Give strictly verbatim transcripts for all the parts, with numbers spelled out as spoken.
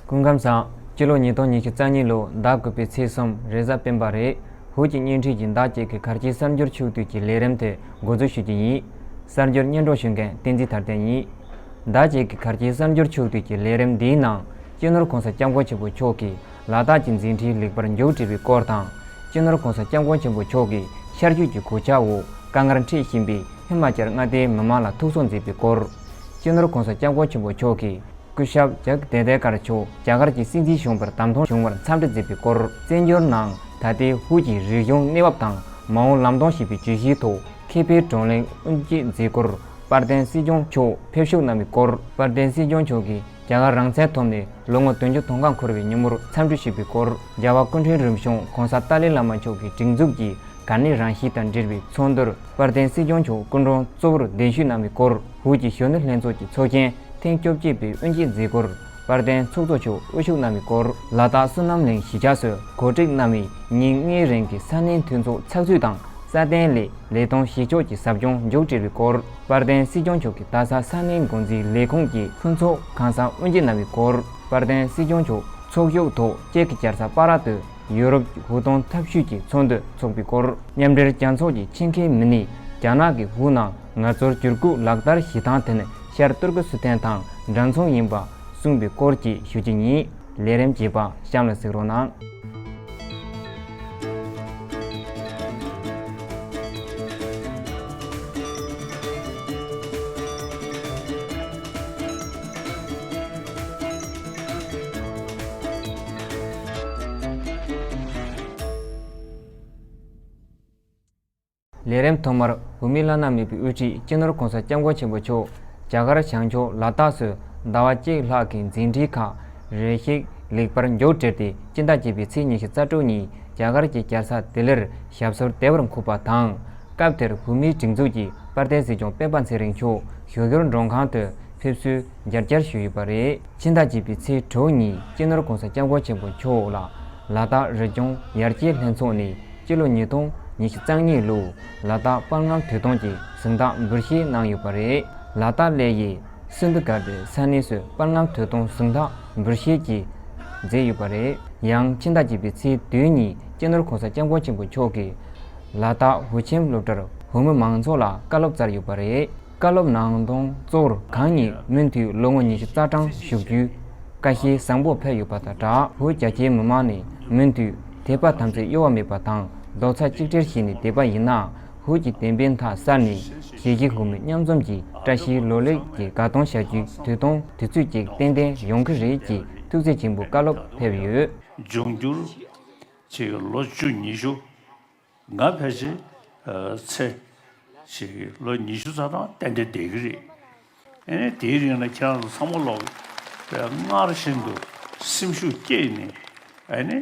སྐུ་ཁམས་བཟང་། སྤྱི་ལོ་ཉིས་སྟོང་ཉི་ཤུ་རྩ་གཉིས་ལོའི་ཟླ་དགུ་པའི་ཚེས་གསུམ་རེས་གཟའ་སྤེན་པ་རེད། ཧུའུ་ཅི་བརྙན་འཕྲིན་གྱིས་ཟླ་གཅིག་གི་གར་སྐྱེལ་གསར་འགྱུར་ཕྱོགས་བསྡུས་ཀྱི་ལས་རིམ་དེ་འགོ་འཛུགས་ཞུ་རྒྱུ་ཡིན། གསར་འགྱུར་སྙན་སྒྲོན་ཞུ་མཁན་བསྟན་འཛིན་དར་ལྡན་ཡིན། ཟླ་གཅིག་གི་གར་སྐྱེལ་གསར་འགྱུར་ཕྱོགས་བསྡུས་ཀྱི་ལས་རིམ་འདིའི་ནང་། སྤྱི་ནོར་༸གོང་ས་༸སྐྱབས་མགོན་ཆེན་པོ་མཆོག་གིས་ལ་དྭགས་ཀྱི་མཛད་འཕྲིན་ལེགས་པར་མཇུག་སྒྲིལ་བའི་སྐོར་དང་། སྤྱི་ནོར་༸གོང་ས་༸སྐྱབས་མགོན་ཆེན་པོ་མཆོག་གིས་ཤར་རྒྱུད་ཀྱི་གོད་ཆག་འོག་དཀའ་ངལ་འཕྲད་བཞིན་པའི་ཧི་མ་ཅལ་མངའ་སྡེའི་མི་མང་ལ་ཐུགས་གསོ་མཛད་པའི་སྐོར། སྤྱི་ནོར་༸གོང་ས་༸སྐྱབས་མགོན་ཆེན་པོ་མཆོག་གིས་སྐུ་ཞབས་ཇག་དེ་དེ་ཀར་མཆོག་རྒྱ་གར་གྱི་སྲིད་འཛིན་གཞོན་པར་བདམས་ཐོན་བྱུང་བར་འཚམས་འདྲི་མཛད་པའི་སྐོར། བཙན་བྱོལ་ནང་ད་ལྟའི་ཧུའུ་ཅིའི་རིག་གཞུང་གནས་བབ་དང་མ་འོངས་ལམ་སྟོན་ཞེས་པའི་བརྗོད་གཞིའི་ཐོག་མཁས་པའི་བགྲོ་གླེང་དབུ་འབྱེད་མཛད་སྒོར། དཔལ་ལྡན་སྲིད་སྐྱོང་མཆོག་ཕེབས་ཞུགས་གནང་བའི་སྐོར། དཔལ་ལྡན་སྲིད་སྐྱོང་མཆོག་གིས་རྒྱ་གར་རང་བཙན་ཐོབ་ནས་ལོ་ངོ་བདུན་ཅུ་དོན་ལྔ་འཁོར་བའི་ཉིན་མོར་འཚམས་འདྲི་ཞུས་པའི་སྐོར། རྒྱལ་བ་སྐུ་ཕྲེང་རིམ་བྱོན་༸གོང་ས་ཏཱ་ལའི་བླ་མ་མཆོག་གི་སྒྲིག་འཛུགས་ཀྱི་གར་གནས་རང་བཞིན་དང་འབྲེལ་བའི་ཚོགས་འདུར་དཔལ་ལྡན་སྲིད་སྐྱོང་མཆོག་སྐུ་མགྲོན་གཙོ་བོར་གདན་ཞུ་གནང་བའི་སྐོར། ཧུའུ་ཅི་གཞོན་ནུ་ལྷན་ཚོགས་ཀྱི་ཚོགས་ཆེན་ཐེངས་བཅོ་བརྒྱད་པའི་དབུ་འབྱེད་མཛད་སྒོར། དཔལ་ལྡན་ཚོགས་གཙོ་མཆོག་དབུ་བཞུགས་གནང་བའི་སྐོར། ལ་དྭགས་བསོད་ནམས་གླིང་གཞིས་ཆགས་སུ་གོ་སྒྲིག་གནང་བའི་ཉིན་ལྔའི་རིང་གི་ས་གནས་མཐུན་ཚོགས་ཚགས་ཚུད་དང་སྲ་བརྟན་སླད་ལས་དོན་གཞི་ཕྱོགས་ཀྱི་ཟབ་སྦྱོང་མཇུག་སྒྲིལ་བའི་སྐོར། དཔལ་ལྡན་སྲིད་སྐྱོང་མཆོག་གིས་རྡ་ས་ས་གནས་འགོ་འཛིན་ལས་ཁུངས་ཀྱི་ཕུན་ཚོགས་ཁང་གསར་དབུ་འབྱེད་གནང་བའི་སྐོར། དཔལ་ལྡན་སྲིད་སྐྱོང་མཆོག་ཚོགས་ཞུགས་ཐོག་ཅེཀ་གི་རྒྱལ་ས་པ་རག་ཏུ་ཡུ་རོབ་ཧུའུ་ཏུང་འཐབ་ཇུས་ཀྱི་ཚོགས་འདུ་འཚོགས་པའི་སྐོར། མཉམ་འབྲེལ་རྒྱལ་ཚོགས་ཀྱི་ཆེད་མཁས་མི་སྣས་རྒྱ་ནག་གི་ཧུའུ་ནང་ངལ་རྩོལ་བསྒྱུར་བཀོད་ལག་བསྟར་བྱེད་སྟངས་དེ་ནི་ཤར་ཏུར་ཀི་སི་ཐན་དང་འདྲ་མཚུངས་ཡིན་པ་གསུངས་པའི་སྐོར་བཅས་ཞུ་རྒྱུ་ཡིན། ལས་རིམ་རྒྱས་པ་གཤམ་ལ་གཟིགས་རོགས་གནང་། ལས་རིམ་ཐོག་མར་བོད་མིའི་བླ་ན་མེད་པའི་དབུ་ཁྲིད་སྤྱི་ནོར་༸གོང་ས་༸སྐྱབས་མགོན་ཆེན་པོ་མཆོག་རྒྱ་གར་བྱང་ཕྱོགས་ལ་དྭགས་སུ་ཟླ་བ་གཅིག་ལྷག་གི་མཛད་འཕྲིན་ཁག་རེ་ཞིག་ལེགས་པར་མཇུག་སྒྲིལ་ཏེ། སྤྱི་ཟླ་བརྒྱད་པའི་ཚེས་ཉི་ཤུ་རྩ་དྲུག་ཉིན་རྒྱ་གར་གྱི་རྒྱལ་ས་ལྡི་ལིར་ཞབས་སོར་བདེ་བར་འཁོད་པ་དང་། སྐབས་དེར་བོད་མིའི་སྒྲིག་འཛུགས་ཀྱི་དཔལ་ལྡན་སྲིད་སྐྱོང་སྤེན་པ་ཚེ་རིང་མཆོག་བཞུགས་སྒར་མགྲོན་ཁང་དུ་ཕེབས་བསུའི་མཇལ་བཅར་ཞུས་ཡོད་པ་རེད། ཕྱི་ཟླ་བརྒྱད་པའི་ཚེས་དྲུག་ཉིན་སྤྱི་ནོར་༸གོང་ས་༸སྐྱབས་མགོན་ཆེན་པོ་མཆོག་ལ་ལ་དྭགས་རི་ལྗོངས་ཡར་རྒྱས་ལྷན་ཚོགས་ནས་སྤྱི་ལོ་ཉིས་སྟོང་ཉི་ཤུ་རྩ་གཉིས་ལོའི་ལ་དྭགས་དཔལ་རྔམ་དུས་སྟོན་གྱི་གཟེངས་རྟགས་འབུལ་བཞེས་གནང་ཡོད་པ་རེད། ལ་དྭགས་གླེ་ཡི་སིན་དྷུ་གྷ་ཏི་ས་གནས་སུ་དཔལ་རྔམ་དུས་སྟོན་གཟེངས་རྟགས་འབུལ་བཞེས་ཀྱིས་མཛད་ཡོད་པ་རེད། ཡང་ཕྱི་ཟླ་བརྒྱད་པའི་ཚེས་བདུན་ཉིན་སྤྱི་ནོར་༸གོང་ས་༸སྐྱབས་མགོན་ཆེན་པོ་མཆོག་གིས་ལ་དྭགས་ཧུའུ་ཆིན་སློབ་གྲྭར་བོད་མི་མང་ཚོགས་ལ་བཀའ་སློབ་སྩལ་ཡོད་པ་རེད། བཀའ་སློབ་གནང་སྟངས་གཙོ་བོར་གང་ཉིད་མུ་མཐུད་ལོ་ངོ་ཉི་ཤུ་རྩ་གྲངས་བཞུགས་རྒྱུའི་བཀའ་བཞེས་བཟང་པོ་ཕེབས་ཡོད་པ་དང་སྦྲགས། བོད་རྒྱ་ཆེའི་མི་མང་ནས་མུ་མཐུད་དད་པ་དམ་ཚིག་གཡོ་བ་མེད་པ་དང་རྡོག་རྩ་གཅིག་སྒྲིལ་བྱས་ནས་བསྡད་པ་ཡིན་ན། བོད་ཀྱི་བདེན་པའི་མཐའ་གསལ་ནས་གཞིས་བྱེས་བོད་མི་མཉམ་འཛོམས་ཀྱི་བཀྲ་ཤིས་ལོ་ལེགས་ཀྱི་དགའ་སྟོན་བྱ་རྒྱུའི་དུས་སྟོན་དུས་ཚོད་ཅིག་ཏན་ཏན་ཡོང་གི་རེད་ཅེས་ཐུགས་བརྩེ་ཆེན་པོས་བཀའ་སློབ་ཕེབས་ཡོད། འབྱུང་འགྱུར་ཅིག་ལོ་བཅུ་ཉི་ཤུ། ང་ཕལ་ཆེར་ཨ་ཚེ་ཞིག་ལོ་ཉི་ཤུ་རྩ་གྲངས་ཏན་ཏན་བསྡད་ཀྱི་རེད། ཨ་ནི་དེའི་རིང་ལ་ཁྱེད་རང་ཚོ་ཚང་མ་ལོག་སྔར་བཞིན་དུ་སེམས་ཤུགས་བསྐྱེད་ནས། ཨ་ནི་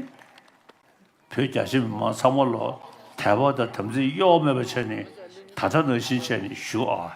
བོད་རྒྱ་ཆེ་མི་མང་ཚང་མ་ལོག་དད་པ་དང་དམ་ཚིག་གཡོ་བ་མེད་པ་བྱས་ནས་ད་ལྟ་ནང་བཞིན་བྱས་ནས་བཞུགས་ཨ།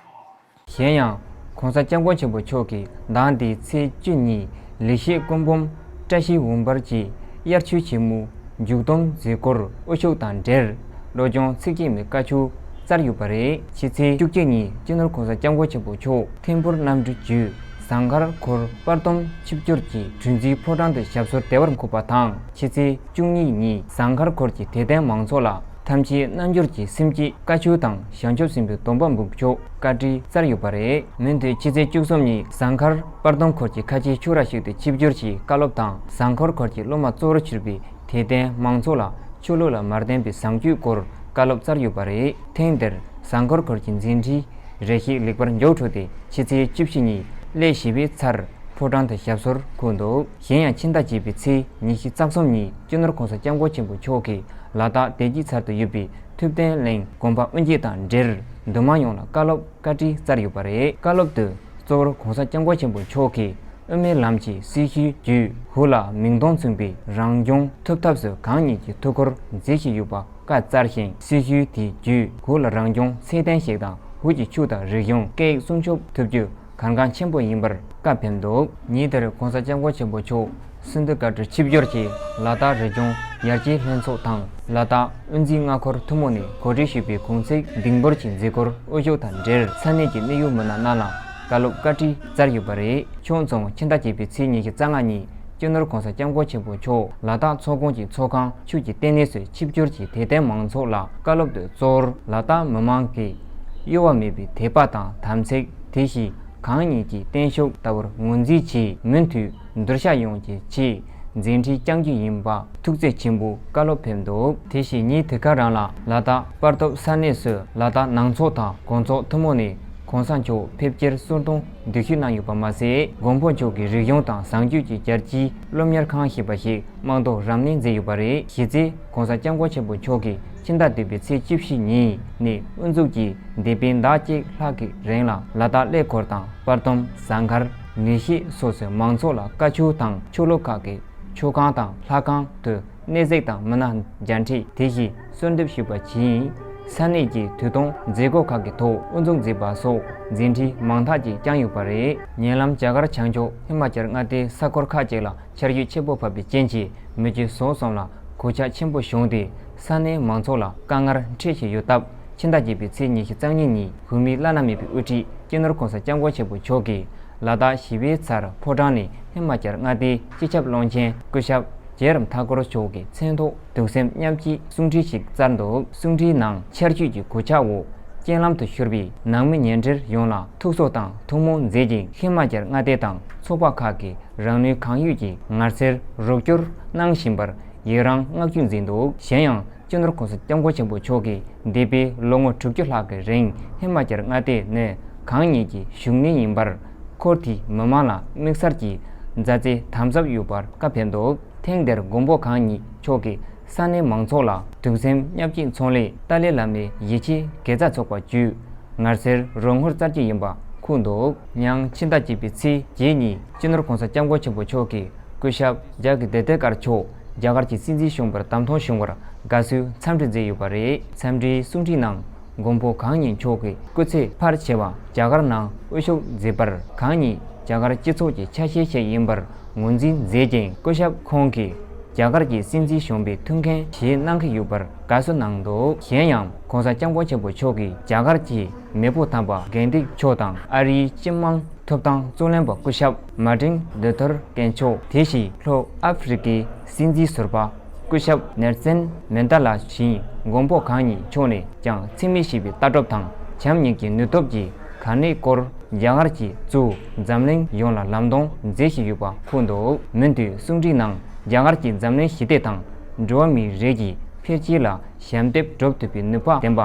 གཞན་ཡང་༸གོང་ས་༸སྐྱབས་མགོན་ཆེན་པོ་མཆོག་གིས་ཟླ་འདིའི་ཚེས་བཅུ་ཉིན་ལེགས་བཤད་སྐུ་འབུམ་བཀྲ་ཤིས་འོད་འབར་གྱི་དབྱར་ཆོས་ཆེན་མོ་མཇུག་སྡོམ་མཛད་སྒོར་དབུ་བཞུགས་དང་འབྲེལ་སློབ་སྦྱོང་ཚིག་བཅད་མའི་བཀའ་ཆོས་སྩལ་ཡོད་པ་རེད། ཕྱི་ཚེས་བཅུ་གཅིག་ཉིན་སྤྱི་ནོར་༸གོང་ས་༸སྐྱབས་མགོན་ཆེན་པོ་མཆོག་ཐིམ་ཕུར་གནམ་གྲུ་བརྒྱུད་ཟངས་དཀར་འཁོར་དཔལ་སྡོམ་ཆིབས་བསྒྱུར་གྱིས་བྲུན་རྩིའི་ཕོ་བྲང་དུ་ཞབས་སོར་བདེ་བར་འཁོད་པ་དང་། ཕྱི་ཚེས་བཅུ་གཉིས་ཉིན་ཟངས་དཀར་འཁོར་གྱི་དད་ལྡན་མང་ཚོགས་ལ་ཐམས་ཅད་རྣལ་འབྱོར་གྱི་སེམས་བསྐྱེད་བཀའ་ཆོས་དང་བྱང་ཆུབ་སེམས་དཔའི་སྡོམ་པ་འབུལ་ཆོག་བཀའ་ཁྲིད་སྩལ་ཡོད་པ་རེད། མུ་མཐུད་ཕྱི་ཚེས་བཅུ་གསུམ་ཉིན་ཟངས་དཀར་དཔལ་སྡོམ་འཁོར་གྱི་ཁ་ཆེའི་ཆོས་ར་ཞིག་ཏུ་ཆིབས་བསྒྱུར་གྱིས་བཀའ་སློབ་དང་། ཟངས་དཀར་འཁོར་གྱི་སློབ་མ་གཙོ་བོར་གྱུར་པའི་དད་ལྡན་མང་ཚོགས་ལ་ཆོས་ལུགས་ལ་མ་བརྟེན་པའི་བཟང་སྤྱོད་སྐོར་བཀའ་སློབ་སྩལ་ཡོད་པ་རེད། ཐེངས་འདིར་ཟངས་དཀར་འཁོར་གྱི་མཛད་འཕྲིན་རེ་ཞིག་ལེགས་པར་མཇུག་འགྲིལ་ཏེ་ཕྱི་ཚེས་བཅུ་བཞི་ཉིན་གླེ་བཞི་པའི་ཚལ་ཕོ་བྲང་དུ་ཞབས་སོར་འཁོད་འདུག་གཞན་ཡང་ཕྱི་ཟླ་བརྒྱད་པའི་ཚེས་ཉི་ཤུ་རྩ་གསུམ་ཉིན་སྤྱི་ནོར་༸གོང་ས་༸སྐྱབས་མགོན་ཆེན་པོ་མཆོག་གིས་ལ་དྭགས་བདེ་སྐྱིད་ཚལ་དུ་ཡོད་པའི་ཐུབ་བསྟན་གླིང་དགོན་པ་དབུ་འབྱེད་དང་འབྲེལ་འདུས་མང་ཡོངས་ལ་བཀའ་སློབ་བཀའ་ཁྲིད་སྩལ་ཡོད་པ་རེད། བཀའ་སློབ་དུ་གཙོ་བོར་༸གོང་ས་༸སྐྱབས་མགོན་ཆེན་པོ་མཆོག་གིས་དབུ་མའི་ལམ་གྱི་སྲི་ཞུའི་བརྒྱུད་ཧུ་ལ་མིང་དོན་མཚུངས་པའི་རང་སྐྱོང་ཐོབ་ཐབས་སུ་གང་ཉིད་ཀྱི་ཐུགས་ཁུར་མཛད་བཞིན་ཡོད་པ་བཀའ་སྩལ་ཞིང་། སྲི་ཞུའི་དེའི་བརྒྱུད་ཧུ་ལ་རང་སྐྱོང་ཚད་ལྡན་ཞིག་དང་ཧུ་ཅི་ཆོས་དང་རིག་གཞུང་སྐད་ཡིག་སྲུང་སྐྱོབ་ཐུབ་རྒྱུ་གལ་འགངས་ཆེན་པོ་ཡིན་པར་བཀའ་ཕེབས་འདུག་ཉིན་དེར་༸གོང་ས་༸སྐྱབས་མགོན་ཆེན་པོ་མཆོག་སིན་དྷུ་ག་ཏྲ་ཆིབས་བསྒྱུར་གྱིས་ལ་དྭགས་རི་ལྗོངས་ཡར་རྒྱས་ལྷན་ཚོགས་དང་ལ་དྭགས་དབུ་འཛིན་མངའ་འཁོར་ཐུན་མོང་ནས་གོ་སྒྲིག་ཞུས་པའི་གུང་ཚིགས་ལྡིང་སྦུར་གྱི་མཛད་སྒོར་དབུ་བཞུགས་དང་འབྲེལ་ས་གནས་ཀྱི་གནད་ཡོད་མི་སྣ་རྣམས་ལ་བཀའ་སློབ་བཀའ་ཁྲིད་སྩལ་ཡོད་པ་རེད། ཕྱོགས་མཚུངས་ཕྱི་ཟླ་བརྒྱད་པའི་ཚེས་ཉི་ཤུ་རྩ་ལྔ་ཉིན་ སྤྱི་ནོར་༸གོང་ས་༸སྐྱབས་མགོན་ཆེན་པོ་མཆོག་ལ་དྭགས་ཚོགས་ཁང་གི་ཚོགས་ཁང་ཆུ་ཀྱི་ལྟེ་གནས་སུ་ཆིབས་བསྒྱུར་གྱིས་དད་ལྡན་མང་ཚོགས་ལ་བཀའ་སློབ་ཏུ་གཙོ་བོར་ལ་དྭགས་མི་མང་གི་གཡོ་བ་མེད་པའི་དད་པ་དང་དམ་ཚིག་དེ་བཞིན་གང་ཉིད་ཀྱི་བརྟན་བཞུགས་ལྟ་བུར་ངོས་འཛིན་གྱིས་མུ་མཐུད་བསྡུར་བྱ་ཡོང་གི་ཆེད་མཛད་འཕྲིན་བསྐྱང་རྒྱུ་ཡིན་པ་ཐུགས་བརྩེ་ཆེན་པོས་བཀའ་སློབ་ཕེབས་འདུག་དེ་བཞིན་ཉིན་དེ་ག་རང་ལ་ལ་དྭགས་པར་ཏོབ་ས་གནས་སུ་ལ་དྭགས་ནང་ཚོགས་དང་གོང་ཚོགས་ཐུན་མོང་ནས་༸གོང་ས་མཆོག་ཕེབས་སྐྱེལ་གསོལ་གདུང་འདེགས་ཞུ་གནང་ཡོད་པ་མ་ཟད། མགོན་པོ་མཆོག་གི་རིག་གཞུང་དང་བཟང་སྤྱོད་ཀྱི་རྒྱལ་སྤྱིའི་སློབ་གཉེར་ཁང་ཞེས་པ་ཞིག་དམངས་ཐོག་རབ་གནས་མཛད་ཡོད་པ་རེད། གཞི་རྩའི་༸གོང་ས་༸སྐྱབས་མགོན་ཆེན་པོ་མཆོག་གིས་ཕྱི་ཟླ་བདུན་པའི་ཚེས་བཅུ་བཞི་ཉིན་ནས་དབུ་འཛུགས་ཀྱིས་འདས་པའི་ཟླ་གཅིག་ལྷག་གི་རིང་ལ་ལ་དྭགས་ཀླད་ཀོར་དང་པར་སྡོམ། ཟངས་དཀར། མི་ཤེས་སོགས་སུ་མང་ཚོགས་ལ་བཀའ་ཆོས་དང་ཆོས་ལུགས་ཁག་གི་ཆོས་ཁང་དང་ལྷ་ཁང་དུ་གནས་གཟིགས་དང་མི་སྣ་མཇལ་འཕྲད། དེ་བཞིན་གསོལ་འདེབས་ཞུས་པ་བཞིན་ས་གནས་ཀྱི་དུས་ཐུང་མཛད་སྒོ་ཁག་གི་ཐོག་དབུ་འཛུགས་མཛད་པ་སོགས་མཛད་འཕྲིན་མང་དག་ཅིག་བསྐྱངས་ཡོད་པ་རེད། ཉེ་ལམ་རྒྱ་གར་བྱང་ཕྱོགས་ཧི་མ་ཅལ་མངའ་སྡེའི་ས་ཁུལ་ཁག་ཅིག་ལ་ཆར་ཞོད་ཆེན་པོ་བབས་པའི་རྐྱེན་གྱིས་མི་རྒྱུ་ཟོག་གསུམ་ལ་གོད་ཆག་ཆེན་པོ་བྱུང་སྟེ་ས་གནས་མང་ཚོགས་ལ་དཀའ་ངལ་འཕྲད་བཞིན་ཡོད་སྟབས། ཕྱི་ཟླ་བརྒྱད་པའི་ཚེས་ཉི་ཤུ་རྩ་གཉིས་ཉིན་བོད་མིའི་བླ་ན་མེད་པའི་དབུ་ཁྲིད་སྤྱི་ནོར་༸གོང་ས་༸སྐྱབས་མགོན་ཆེན་པོ་མཆོག་གིས་ལ་དྭགས་ཞི་བའི་མཚར་ཕོ་བྲང་ནས་ཧི་མ་ཅལ་མངའ་སྡེའི་སྤྱི་ཁྱབ་བློན་ཆེན་སྐུ་ཞབས་ཇེ་རམ་ཐ་ཀོར་མཆོག་གི་མཚན་ཐོག་གདུང་སེམས་མཉམ་སྐྱེད་གསུང་འཕྲིན་ཞིག་བསྩལ་འདུག་གསུང་འཕྲིན་ནང་ཆར་ཞོད་ཀྱི་གོད་ཆག་འོག་རྐྱེན་ལམ་དུ་ཤོར་བའི་ནང་མི་ཉེ་འབྲེལ་ཡོངས་ལ་ཐུགས་གསོ་དང་ཐུགས་སྨོན་མཛད་ཅིང་། ཧི་མ་ཅལ་མངའ་སྡེ་དང་ཚོགས་པ་ཁག་གིས་རང་ནུས་གང་ཡོད་ཀྱིས་ངལ་སེལ་རོགས་སྐྱོར་གནང་བཞིན་པར་ཡི་རང་བསྔགས་བརྗོད་མཛད་འདུག་གཞན་ཡང་། སྤྱི་ནོར་༸གོང་ས་༸སྐྱབས་མགོན་ཆེན་པོ་མཆོག་གིས་འདས་པའི་ལོ་ངོ་དྲུག་ཅུ་ལྷག་གི་རིང་ཧི་མ་ཅལ་མངའ་སྡེ་ནི་གང་ཉིད་ཀྱི་བཞུགས་གནས་ཡིན་པར། ཁུལ་དེའི་མི་མང་ལ་དམིགས་བསལ་གྱི་མཛའ་བརྩེ་དམ་ཟབ་ཡོད་པར་བཀའ་ཕེབས་འདུག་ཐེངས་འདིར་མགོན་པོ་གང་ཉིད་མཆོག་གིས་ས་གནས་མང་ཚོགས་ལ་གདུང་སེམས་མཉམ་སྐྱེད་ཚོང་ལས་ཏཱ་ལའི་བླ་མའི་ཡིད་ཆེས་དགེ་རྩ་ཚོགས་པ་བརྒྱུད་ངལ་སེལ་རོགས་དངུལ་བསྩལ་རྒྱུ་ཡིན་པ་ཁུངས་འདུག་ཡང་ཕྱི་ཟླ་བརྒྱད་པའི་ཚེས་བརྒྱད་ཉིན་སྤྱི་ནོར་༸གོང་ས་༸སྐྱབས་མགོན་ཆེན་པོ་མཆོག་གིས་སྐུ་ཞབས་ཇཱ་ཀི་དེ་དེ་ཀར་མཆོག་རྒྱ་གར་གྱི་སྲིད་འཛིན་གཞོན་པར་བདམས་ཐོན་བྱུང་བར་དགའ་བསུའི་འཚམས་འདྲི་མཛད་ཡོད་པ་རེད། འཚམས་འདྲིའི་གསུང་འཕྲིན་ནང་མགོན་པོ་གང་ཉིད་མཆོག་གི་སྐུ་ཚེ་ཕལ་ཆེ་བ་རྒྱ་གར་ནང་དབུ་བཞུགས་མཛད་པར་གང་ཉིད་རྒྱ་གར་སྤྱི་ཚོགས་ཀྱི་ཆ་ཤས་ཤིག་ཡིན་པར་ངོས་འཛིན་མཛད་ཅིང་། སྐུ་ཞབས་ཁོང་གིས་རྒྱ་གར་གྱི་སྲིད་འཛིན་གཞོན་པའི་ཐུགས་འགན་བཞེས་གནང་གི་ཡོད་པར་དགའ་བསུ་གནང་འདུག་གཞན་ཡང་༸གོང་ས་༸སྐྱབས་མགོན་ཆེན་པོ་མཆོག་གིས་རྒྱ་གར་གྱི་མེས་པོ་དམ་པ་དགེ་འདུན་མཆོག་དང་ཨ་རིའི་སྤྱི་དམངས་ཐོབ་ཐང་གཙོ་ལྷན་པ་སྐུ་ཞབས་མར་ཏིན་ལུ་ཐར་ཀིང་མཆོག་དེ་བཞིན་ལྷོ་ཨ་ཧྥེ་རི་ཀའི་སྲིད་འཛིན་ཟུར་པ་སྐུ་ཞབས་ནེལ་སན་མན་ཌེ་ལ་བཞིན་མགོན་པོ་གང་ཉིད་མཆོག་ནས་ཀྱང་འཚེ་མེད་ཞི་བའི་ལྟ་གྲུབ་དང་བྱམས་སྙིང་རྗེའི་ནུས་སྟོབས་ཀྱི་གལ་གནད་སྐོར་རྒྱ་གར་གྱིས་གཙོས་འཛམ་གླིང་ཡོངས་ལ་ལམ་སྟོན་མཛད་བཞིན་ཡོད་པ་ཁུངས་འདུག་མུ་མཐུད་གསུང་འཕྲིན་ནང་རྒྱ་གར་གྱིས་འཛམ་གླིང་ཞི་བདེ་དང་འགྲོ་བ་མིའི་རིགས་ཀྱི་འཕེལ་རྒྱས་ལ་ཞབས་འདེགས་སྒྲུབ་ཐུབ་པའི་ནུས་པ་ལྡན་པ་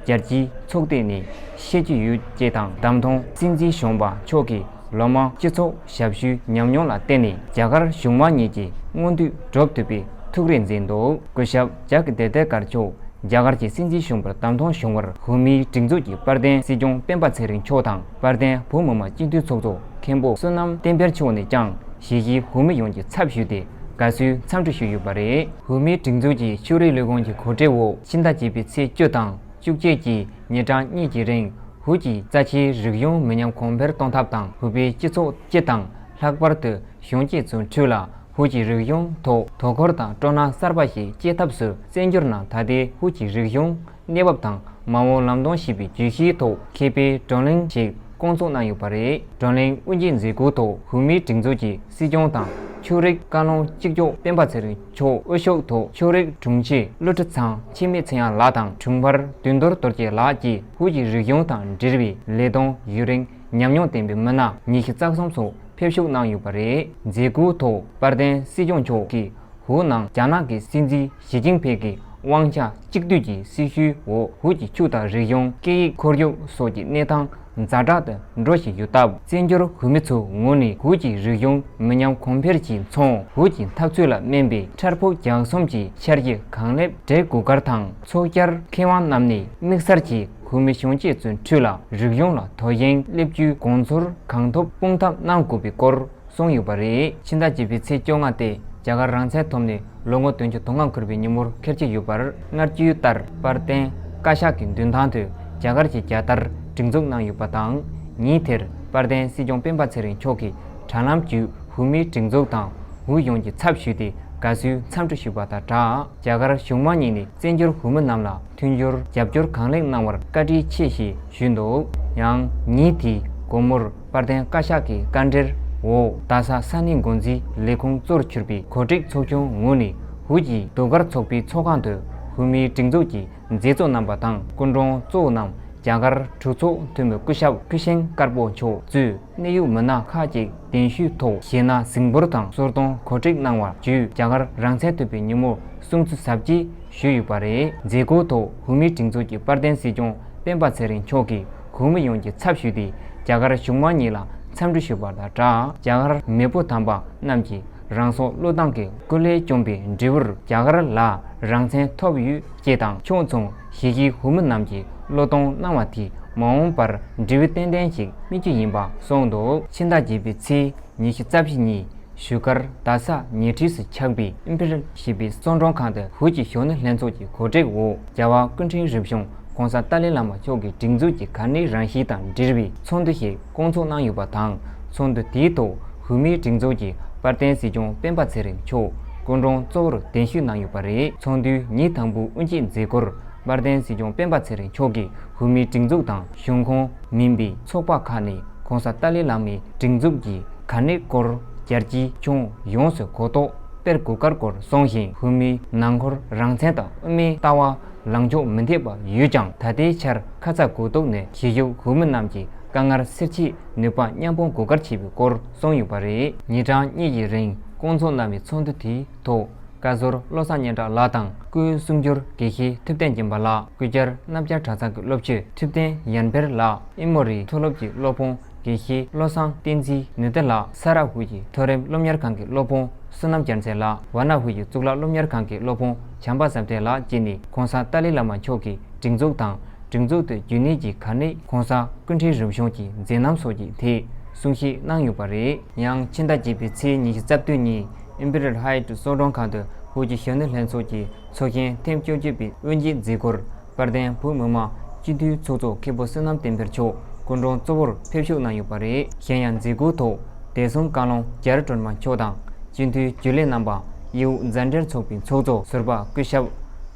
རྒྱལ་སྤྱིའི་ཚོགས་སྡེ་ནས་ཤེས་ཀྱི་ཡོད་ཅེས་དང་། བདམས་ཐོན་སྲིད་འཛིན་གཞོན་པ་མཆོག་གིས་ལོ་མང་སྤྱི་ཚོགས་ཞབས་ཞུའི་ཉམས་མྱོང་ལ་བརྟེན་ནས་རྒྱ་གར་གཞུང་མང་གཉིས་ཀྱི་མངོན་འདོད་སྒྲུབ་ཐུབ་པའི་ཐུགས་རེ་མཛད་འདུག་སྐུ་ཞབས་ཇཱ་ཀི་དེ་དེ་ཀར་མཆོག་རྒྱ་གར་གྱི་སྲིད་འཛིན་གཞོན་པར་བདམས་ཐོན་བྱུང་བར་བོད་མིའི་སྒྲིག་འཛུགས་ཀྱི་དཔལ་ལྡན་སྲིད་སྐྱོང་སྤེན་པ་ཚེ་རིང་མཆོག་དང་། དཔལ་ལྡན་བོད་མི་མང་སྤྱི་འཐུས་ཚོགས་གཙོ་མཁན་པོ་བསོད་ནམས་བསྟན་འཕེལ་མཆོག་ནས་ཀྱང་གཞིས་བྱེས་བོད་མི་ཡོངས་ཀྱི་ཚབ་ཞུས་ཏེ་དགའ་བསུའི་འཚམས་འདྲི་ཞུས་ཡོད་པ་རེད། བོད་མིའི་སྒྲིག་འཛུགས་ཀྱི་ཕྱོགས་རིས་ལས་ཁུངས་ཀྱི་གོ་སྒྲིག་འོག་ཕྱི་ཟླ་བརྒྱད་པའི་ཚེས་བཅུ་དང་བཅུ་གཅིག་གི་ཉིན་གྲངས་གཉིས་ཀྱི་རིང་བོད་ཀྱི་རྩ་ཆེའི་རིག་གཞུང་མི་ཉམས་གོང་འཕེལ་གཏོང་ཐབས་དང་། བོད་པའི་སྤྱི་ཚོགས་སྤྱི་དང་ལྷག་པར་དུ་གཞོན་སྐྱེས་ཚོའི་ཁྲོད་ལ་བོད་ཀྱི་རིག་གཞུང་ཐོག་དོ་ཁུར་དང་སྤྲོ་སྣང་གསར་པ་ཞིག་སྐྱེ་ཐབས་སུ། བཙན་བྱོལ་ནང་ད་ལྟའི་བོད་ཀྱི་རིག་གཞུང་གནས་བབ་དང་མ་འོངས་ལམ་སྟོན་ཞེས་པའི་བརྗོད་གཞིའི་ཐོག་མཁས་པའི་བགྲོ་གླེང་ཞིག་བསྐོང་ཚོགས་གནང་ཡོད་པ་རེད། བགྲོ་གླེང་དབུ་འབྱེད་མཛད་སྒོའི་ཐོག་བོད་མིའི་སྒྲིག་འཛུགས་ཀྱི་སྲིད་སྐྱོང་དང་ཆོས་རིག་བཀའ་བློན་གཅིག་ལྕོགས་སྤེན་པ་ཚེ་རིང་མཆོག་དབུ་བཞུགས་ཐོག་ཆོས་རིག་དྲུང་ཆེ་བློ་གྲོས་ཚང་འཆི་མེད་ཚེ་དབྱངས་ལགས་དང་དྲུང་འཕར་དོན་གྲུབ་རྡོ་རྗེ་ལགས་ཀྱིས་བོད་ཀྱི་རིག་གཞུང་དང་འབྲེལ་བའི་ལས་དོན་ཡུན་རིང་ཉམས་མྱོང་ལྡན་པའི་མི་སྣ་ཉི་ཤུ་རྩ་གསུམ་སོགས་ཕེབས་ཞུགས་གནང་ཡོད་པ་རེད། མཛད་སྒོའི་ཐོག་དཔལ་ལྡན་སྲིད་སྐྱོང་མཆོག་གིས་བོད་ནང་རྒྱ་ནག་གི་སྲིད་འཛིན་ཞི་ཅིན་ཕིང་གི་དབང་ཆ་གཅིག་སྡུད་ཀྱི་སྲིད་བྱུས་འོག་བོད་ཀྱི་ཆོས་དང་རིག་གཞུང་། སྐད་ཡིག་ཁོར་ཡུག་སོགས་ཀྱི་གནས་སྟངས་ཛ་དྲག་ཏུ་འགྲོ་བཞིན་ཡོད་སྟབས། བཙན་བྱོལ་བོད་མི་ཚོའི་ངོས་ནས་བོད་ཀྱི་རིག་གཞུང་མི་ཉམས་གོང་འཕེལ་གྱིས་མཚོན། བོད་ཀྱི་འཐབ་རྩོད་ལ་སྨན་པའི་འཕྲལ་ཕུགས་རྒྱང་གསུམ་གྱི་འཆར་གཞི་གང་ལེགས་སྒྲིག་དགོས་གལ་དང་། ཚོགས་བཅར་མཁས་དབང་རྣམས་ནས་དམིགས་བསལ་གྱིས་བོད་མི་གཞོན་སྐྱེས་ཚོའི་ཁྲོད་ལ་རིག་གཞུང་ལ་དོ་ཞེན་སླེབས་རྒྱུའི་དགོངས་ཚུལ་གང་ཐུབ་སྤུངས་ཐབས་གནང་དགོས་པའི་སྐོར་གསུངས་ཡོད་པ་རེད། ཕྱི་ཟླ་བརྒྱད་པའི་ཚེས་བཅོ་ལྔ་སྟེ་རྒྱ་གར་རང་བཙན་ཐོབ་ནས་ལོ་ངོ་བདུན་ཅུ་དོན་ལྔ་འཁོར་བའི་ཉིན་མོར་འཁེལ་གྱི་ཡོད་པར། སྔ་རྒྱུད་ལྟར་དཔལ་ལྡན་བཀའ་ཤག་གི་མདུན་ཐང་དུ་རྒྱ་གར་གྱི་རྒྱལ་དར་སྒྲེང་འཛུགས་གནང་ཡོད་པ་དང་། ཉིན་དེར་དཔལ་ལྡན་སྲིད་སྐྱོང་སྤེན་པ་ཚེ་རིང་མཆོག་གིས་དྲ་ལམ་བརྒྱུད་བོད་མིའི་སྒྲིག་འཛུགས་དང་བོད་ཡོངས་ཀྱི་ཚབ་ཞུས་ཏེ་དགའ་བསུའི་འཚམས་འདྲི་ཞུས་པ་དང་སྦྲགས། རྒྱ་གར་གཞུང་མང་གཉིས་ནས་བཙན་བྱོལ་བོད་མི་རྣམས་ལ་མཐུན་འགྱུར་རྒྱབ་སྐྱོར་གང་ལེགས་གནང་བར་བཀའ་དྲིན་ཆེ་ཞེས་ཞུས་འདུག་ཡང་ཉིན་དེའི་དགོང་མོར་དཔལ་ལྡན་བཀའ་ཤག་གི་བཀའ་འབྲེལ་ འོག་རྡ་ས་ས་གནས་འགོ་འཛིན་ལས་ཁུངས་གཙོར་གྱུར་པའི་གོ་སྒྲིག་ཚོགས་ཆུང་ངོས་ནས་ཧུའུ་ཅི་ཟློས་གར་ཚོགས་པའི་ཚོགས་ཁང་དུ་བོད་མིའི་སྒྲིག་འཛུགས་ཀྱི་མཛད་གཙོ་རྣམ་པ་དང་སྐུ་མགྲོན་གཙོ་བོ་རྣམས་རྒྱ་གར་གྲོས་ཚོགས་འཐུས་མི་སྐུ་ཞབས་ཀུ་ཤེང་དཀར་པོ་མཆོག་གཙོས་གནད་ཡོད་མི་སྣ་ཁག་ཅིག་གདན་ཞུའི་ཐོག་གཞས་སྣ་ཟིང་འབུར་དང་གསོལ་སྟོན་གོ་སྒྲིག་གནང་བ་བརྒྱུད་རྒྱ་གར་རང་བཙན་ཐོབ་པའི་ཉིན་མོར་སྲུང་བརྩི་གཟབ་རྒྱས་ཞུས་ཡོད་པ་རེད། མཛད་སྒོའི་ཐོག་བོད་མིའི་སྒྲིག་འཛུགས་ཀྱི་དཔལ་ལྡན་སྲིད་སྐྱོང་སྤེན་པ་ཚེ་རིང་མཆོག་གིས་བོད་མི་ཡོངས་ཀྱི་ཚབ་ཞུས་ཏེ་རྒྱ་གར་གཞུང་མང་གཉིས་ལ་འཚམས་འདྲི་ཞུས་པ་དང་སྦྲགས། རྒྱ་གར་མེས་པོ་དམ་པ་རྣམས་ཀྱིས་རང་སྲོག་བློས་བཏང་གིས་སྐུ་ལས་བསྐྱོན་པའི་འབྲས་བུར་རྒྱ་གར་ལ་རང་བཙན་ཐོབ་ཡོད་ཅེས་དང་ཕྱོགས་མཚུངས་གཞིས་བྱེས་བོད་མི་རྣམས་ཀྱིས་བློས་གཏོང་གནང་བ་དེས་མ་འོངས་པར་འབྲས་བུ་ཏན་ཏན་ཞིག་སྨིན་རྒྱུ་ཡིན་པ་གསུངས་འདུག་ཕྱི་ཟླ་བརྒྱད་པའི་ཚེས་ཉི་ཤུ་རྩ་བཞི་ཉིན་བཞུགས་སྒར་རྡ་ས་ཉེ་འཁྲིས་སུ་ཆགས་པའི་ཨིམ་ཕི་རལ་ཞེས་པའི་གསོལ་མགྲོན་ཁང་དུ་ཧུའུ་ཅི་གཞོན་ནུ་ལྷན་ཚོགས་ཀྱི་གོ་སྒྲིག་འོག་རྒྱལ་བ་སྐུ་ཕྲེང་རིམ་བྱོན་༸གོང་ས་ཏཱ་ལའི་བླ་མ་མཆོག་གི་སྒྲིག་འཛུགས་ཀྱི་གལ་གནད་རང་བཞིན་དང་འབྲེལ་བའི་ཚོགས་འདུ་ཞིག་བསྐོང་ཚོགས་གནང་ཡོད་པ་དང་། ཚོགས་འདུ་དེའི་ཐོག་བོད་མིའི་སྒྲིག་འཛུགས་ཀྱི་དཔལ་ལྡན་སྲིད་སྐྱོང་སྤེན་པ་ཚེ་རིང་མཆོག་སྐུ་མགྲོན་གཙོ་བོར་གདན་ཞུ་གནང་ཡོད་པ་རེད། ཚོགས་འདུའི་ཉིན་དང་པོའི་དབུ་འབྱེད་མཛད་སྒོར་དཔལ་ལྡན་སྲིད་སྐྱོང་སྤེན་པ་ཚེ་རིང་མཆོག་གིས་བོད་མིའི་སྒྲིག་འཛུགས་དང་གཞུང་ཁོངས་མིན་པའི་ཚོགས་པ་ཁག་ནས་༸གོང་ས་ཏཱ་ལའི་བླ་མའི་སྒྲིག་འཛུགས་ཀྱི་གལ་གནད་སྐོར་རྒྱལ་སྤྱིའི་ཁྱོན་ཡོངས་སུ་གོ་རྟོགས་སྤེལ་དགོས་སྐོར་གསུངས་ཤིང་། བོད་མིའི་ནང་ཁུལ་རང་བཙན་དང་དབུ་མའི་ལྟ་བ་ལངས་ཕྱོགས་མི་འཐད་པ་ཡོད་ཀྱང་། ད་ལྟའི་ཆར་ཁ་ཚ་དགོས་གཏུགས་ནས་གཞིས་བཞུགས་བོད་མི་རྣམས་ཀྱི་དཀའ་ངལ་སེལ་ཆེད་ནུས་པ་མཉམ་སྤུངས་དགོས་སྐོར་བྱེད་པའི་སྐོར་གསུངས་ཡོད་པ་རེད། ཉིན་གྲངས་གཉིས་ཀྱི་རིང་བསྐོང་ཚོགས་གནང་བའི་ཚོགས་འདུ་དེའི་ཐོག་བཀའ་ཟུར་བློ་བཟང་སྙན་གྲགས་ལགས་དང་། སྐུའི་གསུང་སྒྱུར་དགེ་བཤེས་ཐུབ་བསྟན་སྦྱིན་པ་ལགས། སྐུ་བཅར་སྣབས་སྦྱར་གྲྭ་ཚང་གི་སློབ་ཆོས་ཐུབ་བསྟན་ཡར་འཕེལ་ལགས། ཨེ་མོ་རི་མཐོ་སློབ་ཀྱི་སློབ་དཔོན་དགེ་བཤེས་བློ་བཟང་བསྟན་འཛིན་ནུས་ལྡན་ལགས། ས་རཱ་ཧུའུ་ཡི་མཐོ་རིམ་སློབ་གཉེར་ཁང་གི་སློབ་དཔོན་བསོད་ནམས་རྒྱལ་མཚན་ལགས། ཝཱ་ཎ་ཧུའུ་ཡི་གཙུག་ལག་སློབ་གཉེར་ཁང་གི་སློབ་དཔོན་བྱམས་པ་བཟང་བསྟན་ལགས་བཅས་ནས་༸གོང་ས་ཏཱ་ལའི་བླ་མ་མཆོག་གི་སྒྲིག་འཛུགས་དང་། སྒྲིག་འཛུགས་དེ་རྒྱུན་གནས་ཀྱི་གལ་གནད། ༸གོང་ས་སྐུ་ཕྲེང་རིམ་བྱོན་གྱི་མཛད་རྣམ་སོགས་ཀྱི་ཐད་གསུང་བཤད་གནང་ཡོད་པ་རེད། ཡང་ཕྱི་ཟླ་བརྒྱད་པའི་ཚེས་ཉི་ཤུ་རྩ་བདུན་ཉིན་ཨིམ་པི་རི་ཡལ་ཧའེ་ཊི་གསོལ་མགྲོན་ཁང་དུ་ཧུའུ་ཅི་གཞོན་ནུ་ལྷན་ཚོགས་ཀྱི་ཚོགས་ཆེན་ཐེངས་བཅོ་བརྒྱད་པའི་དབུ་འབྱེད་མཛད་སྒོར་དཔལ་ལྡན་བོད་མི་མང་སྤྱི་འཐུས་ཚོགས་གཙོ་མཁན་པོ་བསོད་ནམས་བསྟན་འཕེལ་མཆོག་སྐུ་མགྲོན་གཙོ་བོར་ཕེབས་ཞུགས་གནང་ཡོད་པ་རེད། གཞན་ཡང་མཛད་སྒོའི་ཐོག་བདེ་སྲུང་བཀའ་བློན་རྒྱ་རི་སྒྲོལ་མ་མཆོག་དང་། སྤྱི་འཐུས་རྒྱུན་ལས་རྣམ་པ། དབྱི་ཝུའུ་མཛའ་འབྲེལ་ཚོགས་པའི་ཚོགས་གཙོ་ཟུར་པ་སྐུ་ཞབས་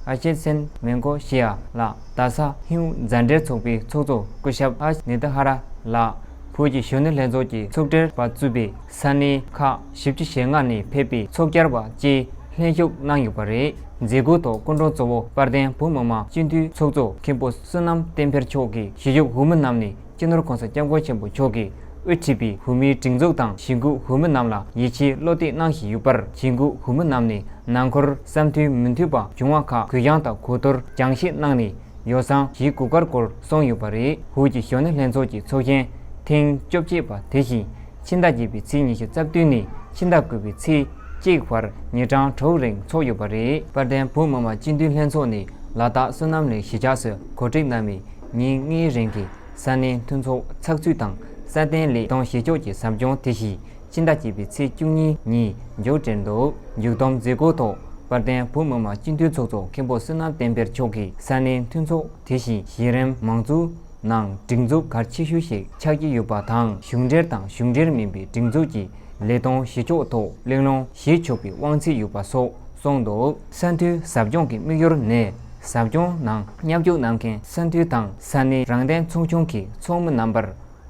ཨ་ཅེ་སེན་མེན་གོ་ཤི་ཡ་ལགས། རྡ་ས་ཧིན་ཝུའུ་མཛའ་འབྲེལ་ཚོགས་པའི་ཚོགས་གཙོ་སྐུ་ཞབས་ཨ་ནི་ཏི་ཧ་ར་ལགས། བོད་ཀྱི་གཞོན་ནུ་ལྷན་ཚོགས་ཀྱི་ཚོགས་སྒྲིག་པ་གཙོས་པའི་ས་གནས་ཁག་བཞི་བཅུ་ཞེ་ལྔ་ནས་ཕེབས་པའི་ཚོགས་བཅར་བ་བཅས་ལྷན་ཞུགས་གནང་ཡོད་པ་རེད། མཛད་སྒོའི་ཐོག་སྐུ་མགྲོན་གཙོ་བོ་དཔལ་ལྡན་བོད་མི་མང་སྤྱི་འཐུས་ཚོགས་གཙོ་མཁན་པོ་བསོད་ནམས་བསྟན་འཕེལ་མཆོག་གིས་གཞིས་བཞུགས་བོད་མི་རྣམས་ནས་སྤྱི་ནོར་༸གོང་ས་༸སྐྱབས་མགོན་ཆེན་པོ་མཆོག་གིས་དབུ་ཁྲིད་པའི་བོད་མིའི་སྒྲིག་འཛུགས་དང་གཞིས་འགོ་བོད་མི་རྣམས་ལ་ཡིད་ཆེས་བློ་གཏད་གནང་བཞིན་ཡོད་པར། གཞིས་འགོ་བོད་མི་རྣམས་ནས་ནང་ཁུལ་བསམ་མཐུན་མི་མཐུན་པ་བྱུང་བ་ཁག་གུ་ཡངས་དང་གོ་བསྡུར་སྦྱང་བཤད་གནང་ནས་ཡོ་བསྲང་བྱེད་དགོས་སྐོར་སྐོར་གསུངས་ཡོད་པ་རེད། ཧུའུ་ཅི་གཞོན་ནུ་ལྷན་ཚོགས་ཀྱི་ཚོགས་ཆེན་ཐེངས་བཅོ་བརྒྱད་པ་དེ་བཞིན་ཕྱི་ཟླ་བརྒྱད་པའི་ཚེས་ཉི་ཤུ་རྩ་བདུན་ནས་ཕྱི་ཟླ་དགུ་པའི་ཚེས་གཅིག་བར་ཉིན་གྲངས་དྲུག་རིང་འཚོགས་ཡོད་པ་རེད། དཔལ་ལྡན་བོད་མི་མང་སྤྱི་འཐུས་ལྷན་ཚོགས་ནས་ལ་དྭགས་བསོད་ནམས་གླིང་གཞིས་ཆགས་སུ་གོ་སྒྲིག་གནང་བའི་ཉིན་ལྔའི་རིང་གི་ས་གནས་མཐུན་ཚོགས་ཚགས་ཚུད་དང་སྲ་བརྟན་ལས་དོན་བྱེད་ཕྱོགས་ཀྱི་ཟབ་སྦྱོང་དེ་བཞིན་ཕྱི་ཟླ་བརྒྱད་པའི་ཚེས་བཅུ་གཉིས་ཉིན་མཇུག་སྒྲིལ་འདུག་མཇུག་བསྡོམས་མཛད་སྒོའི་ཐོག་དཔལ་ལྡན་བོད་མི་མང་སྤྱི་འཐུས་ཚོགས་གཙོ་མཁན་པོ་བསོད་ནམས་བསྟན་འཕེལ་མཆོག་གིས་ས་གནས་མཐུན་ཚོགས་དེ་བཞིན་གཞི་རིམ་མང་གཙོའི་ནང་སྒྲིག་འཛུགས་གལ་ཆེ་ཤོས་ཤིག་ཆགས་ཀྱི་ཡོད་པ་དང་། གཞུང་འབྲེལ་དང་གཞུང་འབྲེལ་མིན་པའི་སྒྲིག་འཛུགས་ཀྱི་ལས་དོན་བྱེད་ཕྱོགས་ཐོག་གླེང་སློང་བྱེད་ཆོག་པའི་དབང་ཚད་ཡོད་པ་སོགས་གསུངས་འདུག་ས་མཐོའི་ཟབ་སྦྱོང་གི་དམིགས་ཡུལ་ནི་ཟབ་སྦྱོང་ནང་མཉམ་ཞུགས་གནང་མཁན་ས་མཐོའི་དང་ས་གནས་རང་བདེན་ཚོགས་ཆུང་གི་ཚོགས་མི་རྣམ་པར་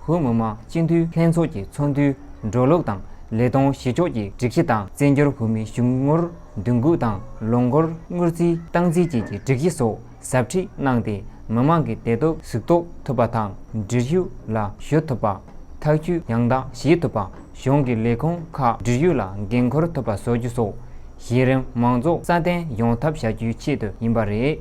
བོད་མི་མང་སྤྱི་འཐུས་ལྷན་ཚོགས་ཀྱི་ཚོགས་འདུའི་འགྲོ་ལུགས་དང་ལས་དོན་བྱེད་ཕྱོགས་ཀྱི་སྒྲིག་གཞི་དང་། བཙན་བྱོལ་བོད་མིའི་གཞུང་ངོར་དུས་འགོ་དང་ལོ་འཁོར་དངུལ་རྩིས་སྟངས་འཛིན་བཅས་ཀྱི་སྒྲིག་གཞི་སོགས་ཟབ་ཁྲིད་གནང་སྟེ། མི་མང་གི་བདེ་སྡུག་གཟིགས་རྟོག་ཐུབ་པ་དང་། འབྲེལ་ཡོད་ལ་ཞུ་ཐུབ་པ། ཐག་གཅོད་ཡང་དག་བྱེད་ཐུབ་པ། གཞུང་གི་ལས་ཁུངས་ཁག་འབྲེལ་ཡོད་ལ་འགན་འཁུར་ཐུབ་པ་བཟོ་རྒྱུ་སོགས་གཞི་རིམ་མང་ཚོགས་སྲ་བརྟན་ཡོང་ཐབས་བྱ་རྒྱུའི་ཆེད་དུ་ཡིན་པ་རེད།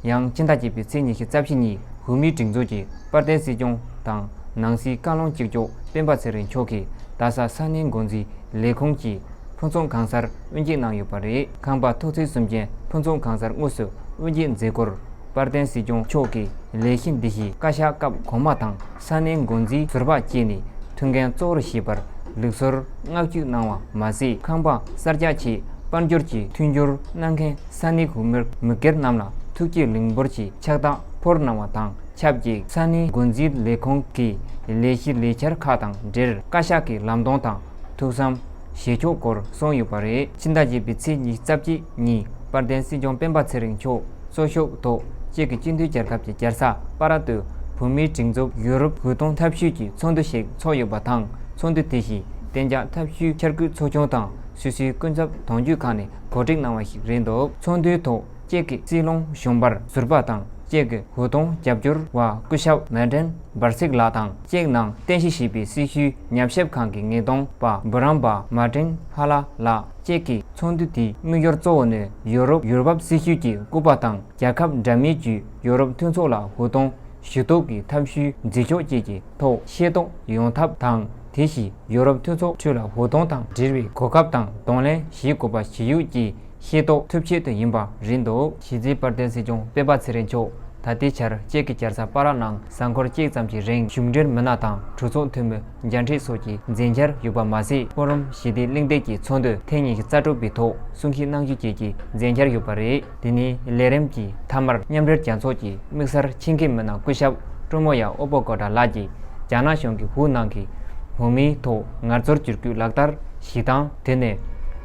ཡང་ཕྱི་ཟླ་བརྒྱད་པའི་ཚེས་ཉི་ཤུ་རྩ་བཞི་ཉིན་བོད་མིའི་སྒྲིག་འཛུགས་ཀྱི་དཔལ་ལྡན་སྲིད་སྐྱོང་དང་ནང་སྲིད་བཀའ་བློན་གཅིག་ལྕོགས་སྤེན་པ་ཚེ་རིང་མཆོག་གིས་རྡ་ས་ས་གནས་འགོ་འཛིན་ལས་ཁུངས་ཀྱི་ཕུན་ཚོགས་ཁང་གསར་དབུ་འབྱེད་གནང་ཡོད་པ་རེད། ཁང་པ་ཐོག་བརྩེགས་གསུམ་ཅན་ཕུན་ཚོགས་ཁང་གསར་དངོས་སུ་དབུ་འབྱེད་མཛད་སྒོར་དཔལ་ལྡན་སྲིད་སྐྱོང་མཆོག་གིས་ལས་གཞི་འདི་བཞིན་བཀའ་ཤག་སྐབས་གོང་མ་དང་ས་གནས་འགོ་འཛིན་ཟུར་པ་བཅས་ནས་ཐུགས་འགན་གཙོ་བོར་བཞེས་པར་ལུགས་སྲོལ་བསྔགས་བརྗོད་གནང་བ་མ་ཟད། ཁང་པ་གསར་རྒྱག་ཆེད་དཔལ་འབྱོར་གྱི་མཐུན་འགྱུར་གནང་མཁན་ས་གནས་བོད་མིར་མི་སྒེར་རྣམས་ལ་ཐུགས་རྗེ་ལེགས་འབུལ་གྱི་ཕྱག་རྟགས་ཕུལ་གནང་བ་དང་ཆབས་ཅིག་ས་གནས་འགོ་འཛིན་ལས་ཁུངས་ཀྱི་ལས་གཞི་ལས་འཆར་ཁག་དང་འབྲེལ་བཀའ་ཤག་གི་ལམ་སྟོན་དང་ཐུགས་བསམ་བཞེས་ཕྱོགས་སྐོར་གསུངས་ཡོད་པ་རེད། ཕྱི་ཟླ་བརྒྱད་པའི་ཚེས་ཉི་ཤུ་རྩ་གཅིག་ཉིན་དཔལ་ལྡན་སྲིད་སྐྱོང་སྤེན་པ་ཚེ་རིང་མཆོག་གཙོ་ཤོག་ཐོག་ཅེཀ་གི་སྤྱི་མཐུན་རྒྱལ་ཁབ་ཀྱི་རྒྱལ་ས་པ་ར་ཏུ་བོད་མིའི་སྒྲིག་འཛུགས་ཡུ་རོབ་གོས་ཐུང་ཐབས་ཤེས་ཀྱི་ཚོགས་འདུ་ཞིག་འཚོགས་ཡོད་པ་དང་། ཚོགས་འདུ་དེ་བཞིན་ གཏན་འཇགས་ཐབས་ཤུས་འཆར་འགོད་ཚོགས་ཆུང་དང་སོ་སོའི་ཀུན་ཁྱབ་དོན་གཅོད་ཁང་ནས་གོ་སྒྲིག་གནང་བ་ཞིག་རེད་འདུག་ཚོགས་འདུའི་ཐོག་ཅེཀ་གི་སྲིད་བློན་གཞོན་པར་ཟུར་པ་དང་ཅེཀ་གི་ཧུའུ་ཏུང་རྒྱབ་སྐྱོར་བ་སྐུ་ཞབས་མར་ཏིན་བར་སིག་ལགས་དང་ཅེཀ་ནང་རྟེན་གཞི་བྱས་པའི་སྲི་ཞུའི་ཉམས་ཞིབ་ཁང་གི་ངེས་སྟོན་པ་བུ་རམ་པ་མར་ཏིན་ཧ་ལ་ལགས། ཅེཀ་གི་ཚོགས་འདུ་དེའི་དམིགས་ཡུལ་གཙོ་བོ་ནི་ཡོ་རོབ་ཡུལ་བབ་སྲི་ཞུ་གྱི་སྐུད་པ་དང་རྒྱལ་ཁབ་འདྲ་མིན་གྱིས་ཡོ་རོབ་མཐུན་ཚོགས་ལ་ཧུའུ་ཏུང་ཞུ་གཏུག་གི་ཐབས་ཤུལ་འཛིན་ཕྱོགས་བཅས་ཀྱི་ཐོག་ཤེས་རྟོགས་ཡོང་ཐབས་དང་། དེ་བཞིན་ཡོ་རོབ་མཐུན་ཚོགས་ཁྲོད་ལ་ཧུའུ་ཏུང་དང་འབྲེལ་བའི་གོ་སྐབས་དང་གདོང་ལེན་བྱེད་དགོས་པ་ཞིག་ཡོད་ཅེས་ཤེས་རྟོགས་ཐུབ་ཆེད་དུ་ཡིན་པ་རེད་འདུག་གཞི་རྩའི་དཔལ་ལྡན་སྲིད་སྐྱོང་སྤེན་པ་ཚེ་རིང་མཆོག་ད་ལྟའི་ཆར་ཅེཀ་གི་རྒྱལ་ས་པ་ར་ནང་གཟའ་འཁོར་གཅིག་ཙམ་གྱི་རིང་གཞུང་འབྲེལ་མི་སྣ་དང་གྲོས་ཚོགས་འཐུས་མི་མཇལ་འཕྲད་སོགས་ཀྱི་མཛད་འཆར་ཡོད་པ་མ་ཟད། ཕོ་རོམ་ཞི་བདེ་གླེང་སྟེགས་ཀྱི་ཚོགས་འདུ་ཐེངས་ཉི་ཤུ་རྩ་དྲུག་པའི་ཐོག་གསུང་བཤད་གནང་རྒྱུ་བཅས་ཀྱི་མཛད་འཆར་ཡོད་པ་རེད། དེ་ནས་ལས་རིམ་གྱི་མཐའ་མར་མཉམ་འབྲེལ་རྒྱལ་ཚོགས་ཀྱི་དམིགས་བསལ་ཆེད་མཁས་མི་སྣ་སྐུ་ཞབས་ཀྲོ་མོ་ཡ་ཨོ་པོ་ཀོ་ཏྲ་ལགས་ཀྱིས་རྒྱ་ནག་གཞུང་གིས་ཧུའུ་ནང་གི་ཧུའུ་མིའི་ཐོག་ངལ་རྩོལ་བསྒྱུར་བཀོད་ལག་བསྟར་བྱེད་སྟངས་དེ་ནི་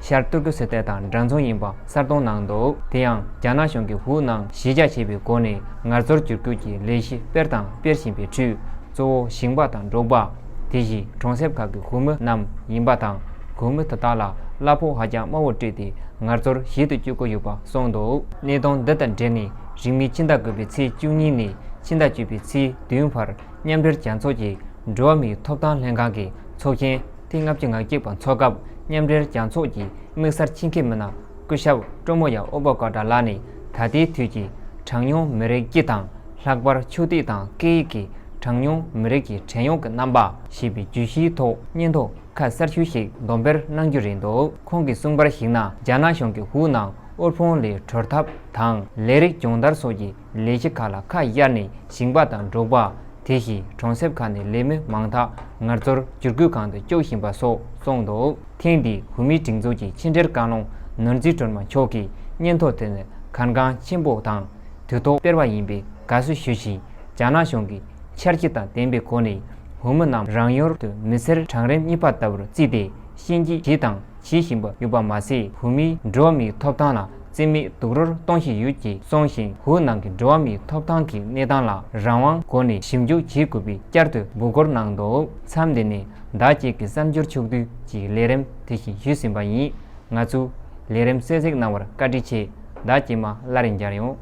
ཤར་ཏུར་ཀི་སི་ཐན་དང་འདྲ་མཚུངས་ཡིན་པ་གསལ་སྟོན་གནང་འདུག་དེ་ཡང་རྒྱ་ནག་གཞུང་གིས་ཧུའུ་ནང་གཞི་རྒྱ་ཆེ་བའི་སྒོ་ནས་ངལ་རྩོལ་བསྒྱུར་བཀོད་ཀྱི་ལས་གཞི་སྤེལ་དང་སྤེལ་བཞིན་པའི་ཁྲོད། གཙོ་བོ་ཞིང་པ་དང་འབྲོག་པ། དེ་བཞིན་གྲོང་གསེབ་ཁག་གི་ཧུའུ་མི་རྣམས་ཡིན་པ་དང་། ཧུའུ་མི་དེ་དག་ལ་གླ་ཕོགས་ཧ་ཅང་དམའ་བོ་སྤྲད་དེ་ངལ་རྩོལ་བྱེད་དུ་བཅུག་གི་ཡོད་པ་གསུངས་འདུག་གནད་དོན་འདི་དང་འབྲེལ་ནས་རིང་མིན་ཕྱི་ཟླ་དགུ་པའི་ཚེས་བཅུ་གཉིས་ནས་ཕྱི་ཟླ་བཅུ་པའི་ཚེས་བདུན་བར་མཉམ་འབྲེལ་རྒྱལ་ཚོགས་ཀྱི་འགྲོ་བ་མིའི་ཐོབ་ཐང་ལྷན་ཁང་གི་ཚོགས་ཆེན་ཐེངས་ལྔ་བཅུ་ང་གཅིག་པ་འཚོགས་སྐབས་མཉམ་འབྲེལ་རྒྱལ་ཚོགས་ཀྱི་དམིགས་བསལ་ཆེད་མཁས་མི་སྣ་སྐུ་ཞབས་ཀྲོ་མོ་ཡ་ཨོ་པོ་ཀོ་ཏྲ་ལགས་ནས་ད་ལྟའི་དུས་ཀྱི་གྲངས་ཉུང་མི་རིགས་སྤྱི་དང་། ལྷག་པར་ཆོས་དད་དང་སྐད་ཡིག་གི་གྲངས་ཉུང་མི་རིགས་ཀྱི་བྲན་གཡོག་གི་རྣམ་པ་ཞེས་པའི་བརྗོད་གཞིའི་ཐོག་སྙན་ཐོ་ཁ་གསར་ཞུ་ཞིག་འདོན་སྤེལ་གནང་རྒྱུ་རེད་འདུག་ཁོང་གིས་གསུངས་པར་གཞིགས་ན། རྒྱ་ནག་གཞུང་གིས་ཧུའུ་ནང་དབུལ་ཕོངས་ལས་གྲོལ་ཐབས་དང་ལས་རིགས་སྦྱོང་བརྡར་སོགས་ཀྱི་ལས་གཞི་ཁག་ལ་ཁ་གཡར་ནས་ཞིང་པ་དང་འབྲོག་པ། དེ་བཞིན་གྲོང་གསེབ་ཁག་ནས་ལས་མི་མང་དག་ངལ་རྩོལ་བསྒྱུར་བཀོད་ཁང་དུ་བཅུག་བཞིན་པ་སོགས་གསུངས་འདུག་ཐེངས་འདིའི་ཧུའུ་མིའི་སྒྲིག་འཛུགས་ཀྱི་ཕྱི་འབྲེལ་བཀའ་བློན་ནོར་འཛིན་སྒྲོལ་མ་མཆོག་གིས་སྙན་ཐོ་དེ་ནི་གལ་འགངས་ཆེན་པོ་དང་དུས་ཐོག་སྤེལ་བ་ཡིན་པའི་དགའ་བསུ་ཞུ་བཞིན། རྒྱ་ནག་གཞུང་གིས་འཆར་གཞི་དང་ལྡན་པའི་སྒོ་ནས་ཧུའུ་མི་རྣམས་རང་ཡུལ་དུ་མི་སེར་གྲལ་རིམ་གཉིས་པ་ལྟ་བུར་བརྩིས་ཏེ་ཤན་འབྱེད་བྱས་དང་བྱེད་བཞིན་པ་ཡོད་པ་མ་ཟད། ཧུའུ་མིའི་འགྲོ་བ་མིའི་ཐོབ་ཐང་ལ་རྩིས་མེད་རྡོག་རོལ་གཏོང་བཞིན་ཡོད་ཅེས་གསུངས་ཤིང་། ཧུའུ་ནང་གི་འགྲོ་བ་མིའི་ཐོབ་ཐང་གི་གནས་སྟངས་ལ་རང་དབང་སྒོ་ནས་ཞིབ་འཇུག་བྱེད་དགོས་པའི་བསྐྱར་དུ་འབོད་སྐུལ་གནང་འདུག་མཚམས་འདི་ནས་བདག་བཅས་ཀྱི་གསར་འགྱུར་ཕྱོགས་བསྡུས་ཀྱི་ལས་རིམ་དེ་བཞིན་ཞུས་ཟིན་པ་ཡིན། ང་ཚོའི་ལས་རིམ་གསན་གཟིགས་གནང་བར་བཀའ་དྲིན་ཆེ། བདག་བཅས་མ་སླར་ཡང་མཇལ་ཡོང་།